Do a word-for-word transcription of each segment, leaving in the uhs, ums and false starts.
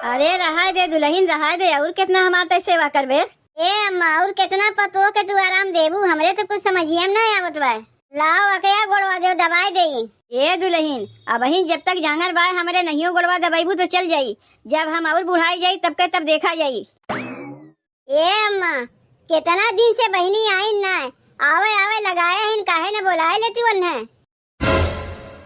अरे रहाय दे दुलहिन, रहाय दे, अउर केतना हमार तै सेवा करबे? ए अम्मा, अउर केतना पतोह के तू आराम देबू? हमरे तो कुछ समझिए में ना आवत बा। लाओ अकया गोड़वा देउ दबाइ देई। ए दुलहिन, अबहिन जब तक जांगर बाय हमरे नहियो गोड़वा दबइबू तो चल जाई, जब हम अउर बुढ़ाई जाई तब के तब देखा जाई। ए अम्मा, केतना दिन से बहिनी आइन ना, आवे आवे लगाए हिन, काहे न बोलाए लेती ओन्हे?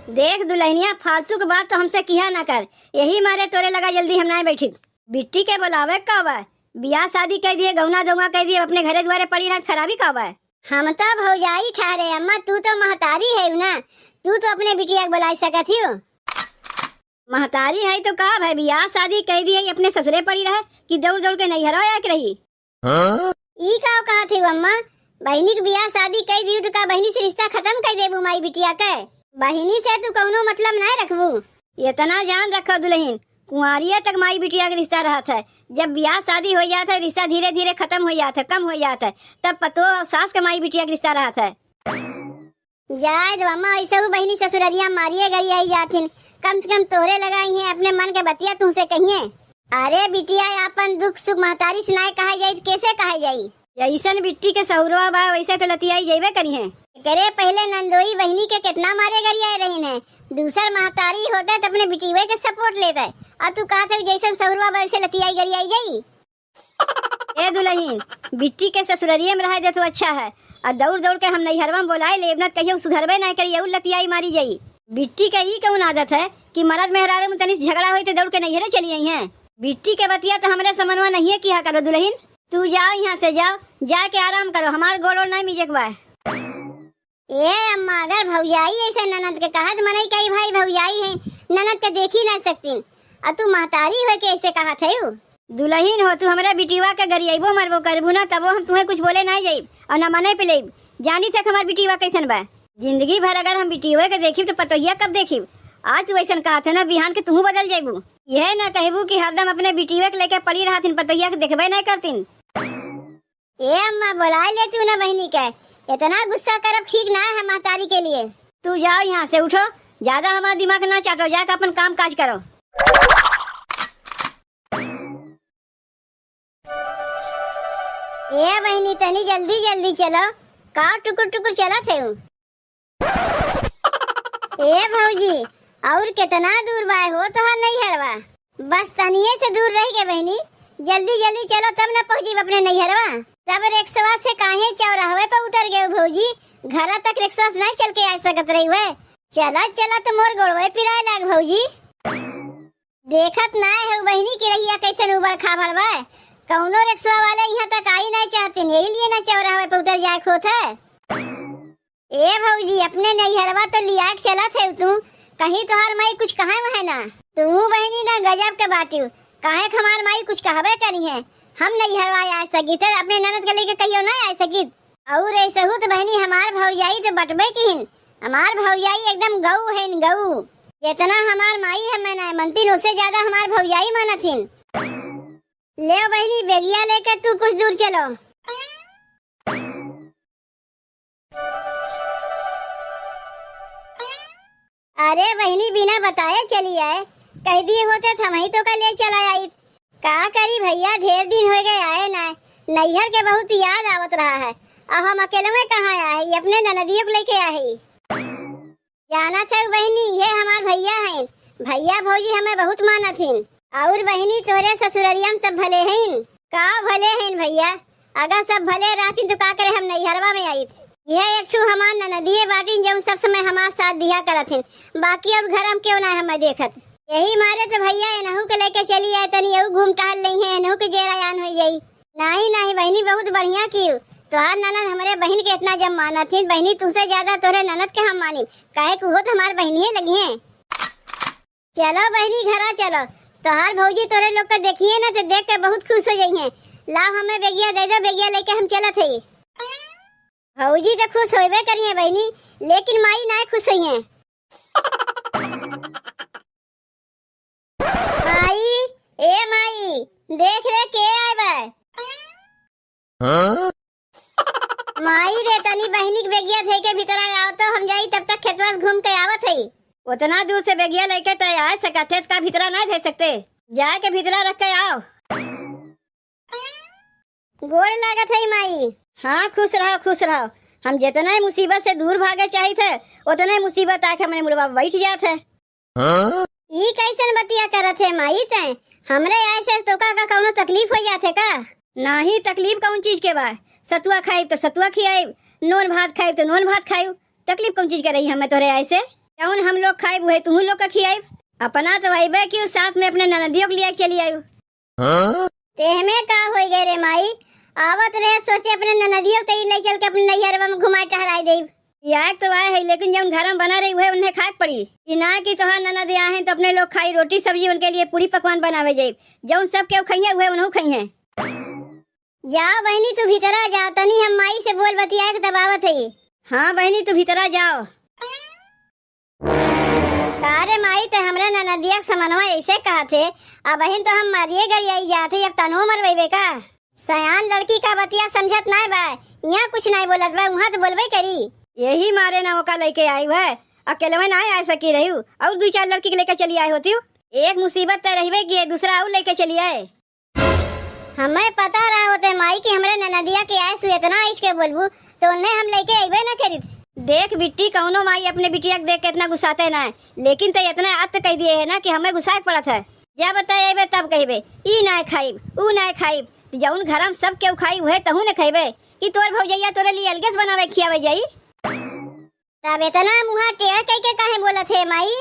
देख दुलहिनिया, फालतू के बात तो हमसे किहा ना कर, यही मारे तोरे लगा जल्दी हम नाय बैठित। बिट्टी के बोलावे का बा? बियाह शादी कइ दिहे, गौना दौना कइ दिहे, अपने घरे दुआरे पड़ी रहत, खराबी का बा? हम तो भौजाई ठहरे अम्मा, तू तो महतारी है ना, तू तो अपने बिटिया के बोलाइ सकत हियो। महतारी है तो का भाई, बियाह शादी कइ दिहे, अपने ससुरे पड़ी रहे कि दौड़ दौड़ के नैहरा आए के रही? हाँ? ई का कहत हिउ अम्मा? बहिनी के बियाह शादी कइ दिउ तो का बहिनी से रिश्ता खतम कइ देबू माई बिटिया के? बहिनी से तू कउनो मतलब नाय रखबू? एतना जान रखो दुलहिन, कुंवारिये तक माई बिटिया के रिश्ता रहत है। जब बियाह शादी होइ जात है, रिश्ता धीरे धीरे खतम होइ जात है, कम होइ जात है, तब पतोह अउर सास के माई बिटिया के रिश्ता रहत है। जाए दो अम्मा, अइसहू बहिनी ससुररिया मारिए गरियाई जाथिन, कम से कम तोहरे लगाई हैं, अपने मन के बतिया तुहसे कहिए। अरे बिटिया, आपन दुख सुख महतारी से नाय कहा जाई त केसे कहा जाई? जइसन बिट्टी के सहुरवा बा, वइसे तो लतियाई जइबे करिहें। एकरे पहिले नंदोई बहिनी के केतना मारे गरियाए रहिन है, दूसर महतारी होते त अपने बिटिवे के support लेते, अउर तू कहत है जइसन सहुरवा बा वइसे लतियाई गरियाई जाई? ए दुलहिन, बिट्टी के ससुररिये में रहे दे तो अच्छा है। आ दौड़ दौड़ के हम नैहरवा में बोलाए लेब ना, कहियो सुधरबे ना करी, अउर लतियाई मारी जाई। बिट्टी के ई कउन आदत है कि मरद मेहरारू में तनी से झगड़ा होई तो दौड़ के नैहरे चली आई हैं? बिट्टी के बतिया तो हमरे समनवा नहीं है किहा करो दुलहिन। तू जाओ यहाँ से, जाओ, जाके आराम करो, हमार गोड़ ओड़ नहीं मीजे के बा। ए अम्मा, अगर भौजाई ऐसे ननद के कहत मनई कई भाई भौजाई है, ननद के देखी ना सकतीन, अ तू महतारी होके ऐसे कहत है? दुलहिन हो, तू हमरे बिटिवा के गरियइबो मरबो करबू ना, तबो हम तुहे कुछ बोले ना जाइब अउर ना मने पे लेब। जानी थे हमार बिटिवा कैसन बा। जिंदगी भर अगर हम बिटिवे के देखिब तो पतोहिया कब देखिब? आज तू ऐसन कहत है ना, बिहान के तुहू बदल जाइबू। यह ना कहबू कि हरदम अपने बिटिवे के लेके पड़ी रहतिन, पतोहिया के देखबे ना करतिन। ए अम्मा, बोलाए लेती ना बहिनी के, इतना गुस्सा करब ठीक ना है महतारी के लिए। तू जाओ यहाँ से, उठो, ज्यादा हमारा दिमाग ना चाटो, जाके अपन काम काज करो। ए बहिनी, तनी जल्दी जल्दी चलो, का टुकुर टुकुर चलत है? ए भौजी, अउर केतना दूर बाय हो तोहार नैहरवा? बस तनिए से दूर रह गए बहिनी, जल्दी जल्दी चलो तब न पहुँची अपने नैहरवा। तब रिक्शवा से काहे चौराहवे पर उतर गए भौजी? घर तक रिक्शवा से नहीं चल के आ सकत रही हुए। चलत चलत मोर गोड़वे पिराए लाग भौजी। देखत नाय हो बहिनी कि रहिया कैसन उबड़ खाबड़ बा। कौनो रिक्शा वाले यहाँ तक आई नहीं चाहतिन, यही लिए ना चौराहे पे उतर जाए खोत है। ए भौजी, अपने नैहरवा तो लिया के चलत है तू, कहीं तोहार माई कुछ कहे है ना। तू बहिनी ना गजब के बाटियो, काहे के हमार माई कुछ कहबे करी है। हम नैहरवा आ सकी थे, अपने ननद के लेके कहियो ना आ सकी। अउर ऐसहू तो बहिनी हमार भौजाई तो बटबे किहिन। हमार भौजाई एकदम गऊ हइन, गऊ। जितना हमार माई हमें ना मनतिन, उससे ज्यादा हमार भौजाई मानत हिन। ले बहिनी, बेगिया लेके तू कुछ दूर चलो। अरे बहिनी, बिना बताए चली आए, कह दिए होते तो हम ही तो का ले चला आई। का करी भैया, ढेर दिन हो गए आए ना, नैहर के बहुत याद आवत रहा है। अब हम अकेले में कहाँ आए, ये अपने ननदियों को लेके आए। जाना थे बहिनी, ये हमार भैया हैं, भैया भौजी हमें बहुत मानत हिन। और बहिनी, तोरे ससुररिया में सब भले हैं? का भले हैं भैया, अगर सब भले रहतिन तो का करे हम नैहरवा में आइत। यह एक ठो हमार ननदिए बाटिन जौन सब समय हमार साथ दिया करत हिन, बाकी और घर हम क्यों ना हमें देखत। यही मारे तो भैया एनहू के लेके चली आए, तनी यहू घूम टहल लेइहें, एनहू के जेरा यान हो जाई। नाही नाही बहिनी, बहुत बढ़िया किउ। तोहार ननद हमरे बहिन के इतना जब मानत हिन बहिनी, तुसे ज्यादा तोहरे ननद के हम मानिब, काहे कि वो तो हमार बहिनिए लगी हैं। चलो बहिनी, घरा चलो, तोहार भौजी तोरे लोग के देखिए ना तो देख के बहुत खुश हो जाइए। लाओ हमें बेगिया दे दो, बेगिया लेके हम चलत है। भौजी तो खुश होबे करिए बहिनी, लेकिन माई ना खुश होइए। माई, ए माई, देख रे के आए बा। हाँ? माई रे, तनी बहिनी के बेगिया धे के भीतर आओ तो हम जाई, तब तक खेतवा से घूम के आवत है। उतना दूर से बेगिया लेके तय आ सकत है, का भीतरा ना धे सकते? जाके भीतरा रख के आओ। गोड़ लागत है माई। हाँ, खुश रहो, खुश रहो। हम जितना ही मुसीबत से दूर भागे चाहित है, उतना ही मुसीबत आके हमरे मुड़वा पे बैठ जात है। हाँ? ई कैसन बतिया करत है माई तैं? हमरे आए से तोका का कौनो तकलीफ हो जात है का? नाही, तकलीफ कौन चीज के बा? सतुआ खाइब तो सतुआ खियाइब, नोन भात खाइब तो नोन भात खाइब। तकलीफ कौन चीज के रही हमें तोरे आए से? जौन हम लोग खाइब उहे तुहू लोग का खियाइब। अपना तो अइबे की, साथ में अपने ननदियों के लिए चली आयु। हाँ? तेहमे का होई गए रे माई? आवत रहे सोचे अपने ननदियों के तई ले चल के अपने नैहरवा में घुमाए टहराए देब। याद तो आए है, लेकिन जौन घर में बना रही उहे उन्हें खाए के पड़ी। ई ना कि तोहार ननद आए हैं तो अपने लोग खाई रोटी सब्जी, उनके लिए पूड़ी पकवान बनावे जाइब। जौन सब केहू खइहें उहे उनहू खइहें। जा बहिनी, तू भीतरा जा, तनी हम माई से बोल बतिया के तब आवत है। हाँ बहिनी, तू भीतरा जाओ। का रे माई, ते हमरा ननदिया के समनवा ऐसे कहत है, अबहिन तो हम मारिए गरियाई जात है, अब तनो मरवैबे का? सयान लड़की का बतिया समझत नाय बा, यहाँ कुछ नाय बोलत बा, वहाँ तो बोलबे करी। यही मारे ना ओका लइके आई है, अकेलवे नाय आ सकी रही, और दू चार लड़की के लेके चली आए होती। एक मुसीबत तय रहबे की, दूसरा और लेके चली आए। हमें पता रहा होते माई कि हमरे ननदिया के आए तू इतना अइठ के बोलबू, तो उन्हें हम लेके अइबे न करित। देख बिट्टी, कौनो माई अपने बिटिया के देख के इतना गुस्साते ना है, लेकिन ते इतना अत कह दिए है ना कि हमें गुस्सा पड़त है। या बताए अइबे तब कहबे, "ई ना खाइब, ऊ ना खाइब।" जौन घर में सब केहू खाई उहे तहू न खइबे कि तोर भौजैया तोरे लिए अलगे से बनावे खियावे जाई। तब इतना मुँहा टेढ़ कइके काहे बोलत है माई?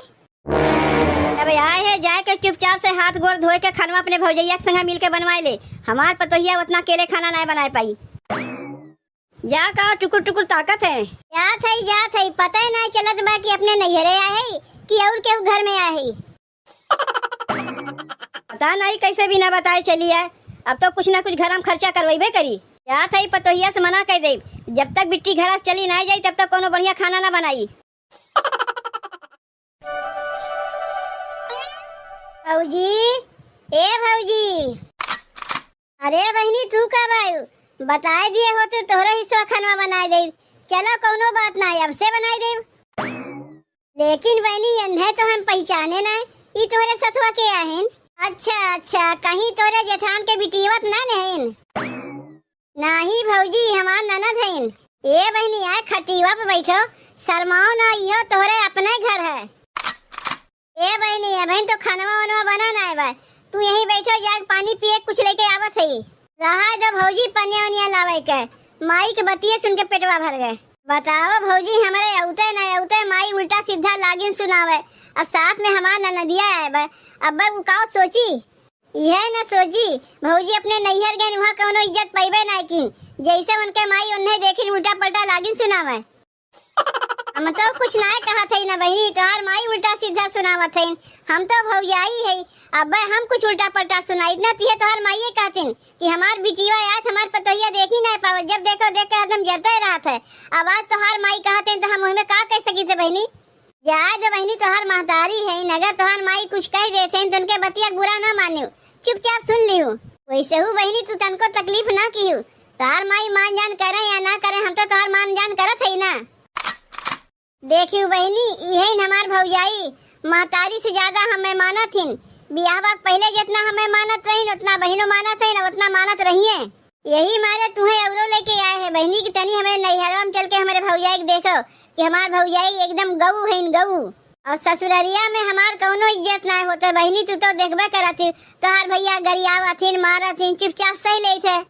अब आए है, जाए के चुपचाप से हाथ गोड़ धोए के खानवा अपने भौजैया के संगे मिल के बनवाए ले। हमार पतोहिया उतना अकेले खाना नाय बनाए पाई। जा का टुकुर टुकुर ताकत है। जात है, जात है, पता ही नाय चलत बा कि अपने नैहरे आए है कि और केहू घर में आए है। पता नहीं कैसे बिना बताए चली आए। अब तो कुछ ना कुछ घर में खर्चा करवाइबे करी। या थई पतोहिया से मना कर दे, जब तक बिट्टी घर से चली ना जाई तब तक कोनो बढ़िया खाना ना बनाई। भौजी, ए भौजी। अरे बहिनी, तू कब आयु? बताए दिए होते, तोहरे हिस्सा खानवा बनाए दे। चलो, कौनो बात ना, अब से बनाए दे। लेकिन बहिनी, एन्हे तो हम पहिचाने ना, ई तोहरे सथवा के आहिन? अच्छा, अच्छा, कहीं तोहरे जेठान के बिटियवत ना नहिन? नाही भौजी, हमार ननद हइन। ए बहिनी, आए खटियवा पे बैठो, शर्माओ ना, इहो तोहरे अपने घर है। ए बहिनी, अबहिन तो खानवा वानवा बना ना है बा, तू यहीं बैठो, जाके पानी पिए, कुछ लेके आवत है। रहा दो भौजी, पनिया वनिया लावे के, माई के बतिये सुन के पेटवा भर गए। बताओ भौजी, हमरे अउते न अउते माई उल्टा सीधा लागिन सुनावे, अब साथ में हमार ननदिया आए बा, अब उ का सोची? इहे न सोची, भौजी अपने नैहर गइन, वहाँ कौनो इज्जत पइबे ना की, जैसे उनके माई उन्हें देखिन उल्टा पलटा लागिन सुनावे। हम तो कुछ नाय कहत हई ना बहिनी, तोहार माई उल्टा सीधा सुनावत हईन। हम तो भौजाई हई, अब्बे हम कुछ उल्टा पलटा सुनाई ना, तिहे तोहार माइये कहतिन कि हमार बिटिया आत, हमार पतोहिया देखी नाय पावत, जब देखो देख के हरदम जरते रहत है। अब आज तोहार माई कहत हईन तो हम ओहिमे का कह सकी थे बहिनी? जाए दे बहिनी, तोहार महतारी हईन, अगर तोहार माई कुछ कह देते हैं तो उनके बतिया के बुरा ना मानियो, चुपचाप सुन लियो। वैसे हूँ बहिनी, तू तनको तकलीफ ना कियो, तोहार माई मान जान करे या ना करे, हम तो तोहार मान जान करत हई ना। देखियो बहिनी, इहे न हमार भौजाई, महतारी से ज्यादा हमें मानत हिन। बियाहवा के पहिले जितना हमें मानत रहिन, उतना बहिनो मानत हिन, उतना मानत रहिए। यही मारे तुहे औरो लेके आए हैं बहिनी कि तनी हमरे नैहरवा में चल के हमरे भौजाई के देखो कि हमार भौजाई एकदम गऊ हईन, गऊ। और ससुररिया में हमार कौनो इज्जत ना होते बहिनी, तू तो देखबे करत ही, तोहार भैया गरियावत हिन, मारत हिन, चुपचाप सह लेत है।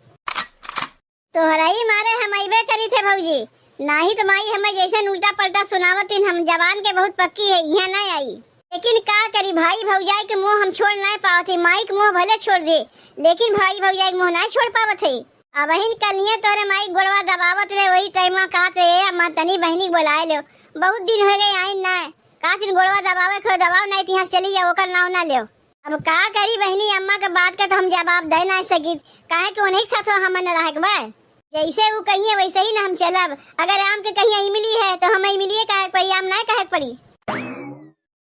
तोहरही मारे हम अइबे करी थे भौजी, नाही तो माई हमें जैसन उल्टा पलटा सुनावतिन, हम जबान के बहुत पक्की है, इहाँ ना आई। लेकिन का करी, भाई भौजाई के मोह हम छोड़ ना पावत है, माई के मोह भले छोड़ दे, लेकिन भाई भौजाई के मोह ना छोड़ पावत है। अबहिन कलिए तोरे माई गोड़वा दबावत रहे, वही टाइम में कहत रहे, "ए अम्मा, तनी बहिनी के बोलाए लो, बहुत दिन हो गए आइन ना।" का दिन गोड़वा दबावे के हो दबाओ, नहीं तो यहाँ से चली जाओ, ओकर नाव ना लेओ। अब का करी बहिनी, अम्मा के बात के तो हम जवाब दे ना सकित, काहे कि उन्हीं के साथ हम न रहे के बा। जैसे उ कहिए वैसे ही ना हम चलब। अगर आम के कहिए इमली है तो हम इमलिए कहे के पड़ी, आम ना कहे के पड़ी।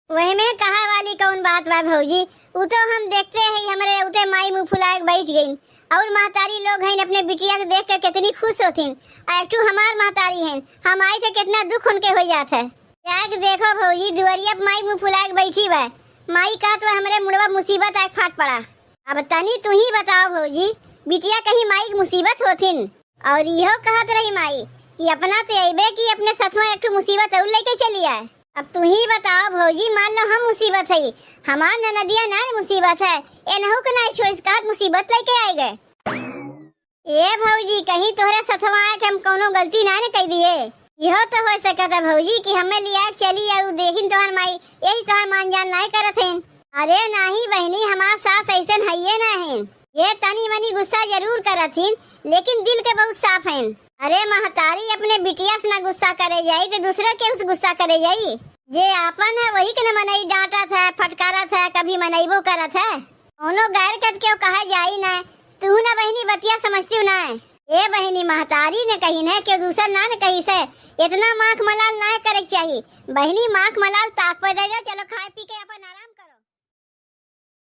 वही में कहा वाली कौन बात बा भौजी, उ तो हम देखते हैं हमरे उते माई मुँह फुलाए के बैठ गई। और महतारी लोग हैं अपने बिटिया के देख के कितनी खुश होथिन। आ एक ठू हमार महतारी हैं, हम आई थे कितना दुख उनके हो जात है। जाके देखो भौजी, दुआरिया पे माई मुँह फुलाए के बैठी बा। माई कहत बा, "हमरे मुड़वा मुसीबत आइके फाट पड़ा।" अब तनी तुहीं बताओ भौजी, बिटिया कहीं माई के मुसीबत होथिन? और इहो कहत रही माई कि अपना तो अइबे कि अपने सथवा एक ठो मुसीबत और लेके चली आए। अब तुहीं बताओ भौजी, मान लो हम मुसीबत हई, हमार ननदिया ना मुसीबत है, एनहू के ना छोड़ कहत मुसीबत लेके आइ गए। ए भौजी, कहीं तोहरे सथवा आइके हम कौनो गलती ना न कइ दिए? इहो तो होइ सकत है भौजी कि हमें लिया के चली आऊ, देखिन तोहर माई, यही तोहर मान जान नाय करत हैं। अरे नाही बहिनी, हमार सास अइसन हइये ना हैं। ये तनी मनी गुस्सा जरूर करत हिन, लेकिन दिल के बहुत साफ हैं। अरे महतारी, अपने बिटिया से ना गुस्सा करे जाई तो दूसरे के उस गुस्सा करे जाई। जे आपन है वही के न मनई डांटत है, फटकारत है, कभी मनईबो करत है। कौनो गैर कद के कहा जाई ना। तू ना बहिनी बतिया समझती हो ना। ए बहिनी, महतारी ने कही न कि दूसर ना न कही से, इतना माख मलाल ना करे के चाही। बहिनी, माख मलाल ताक पे दे दे, चलो खाए पी के अपन आराम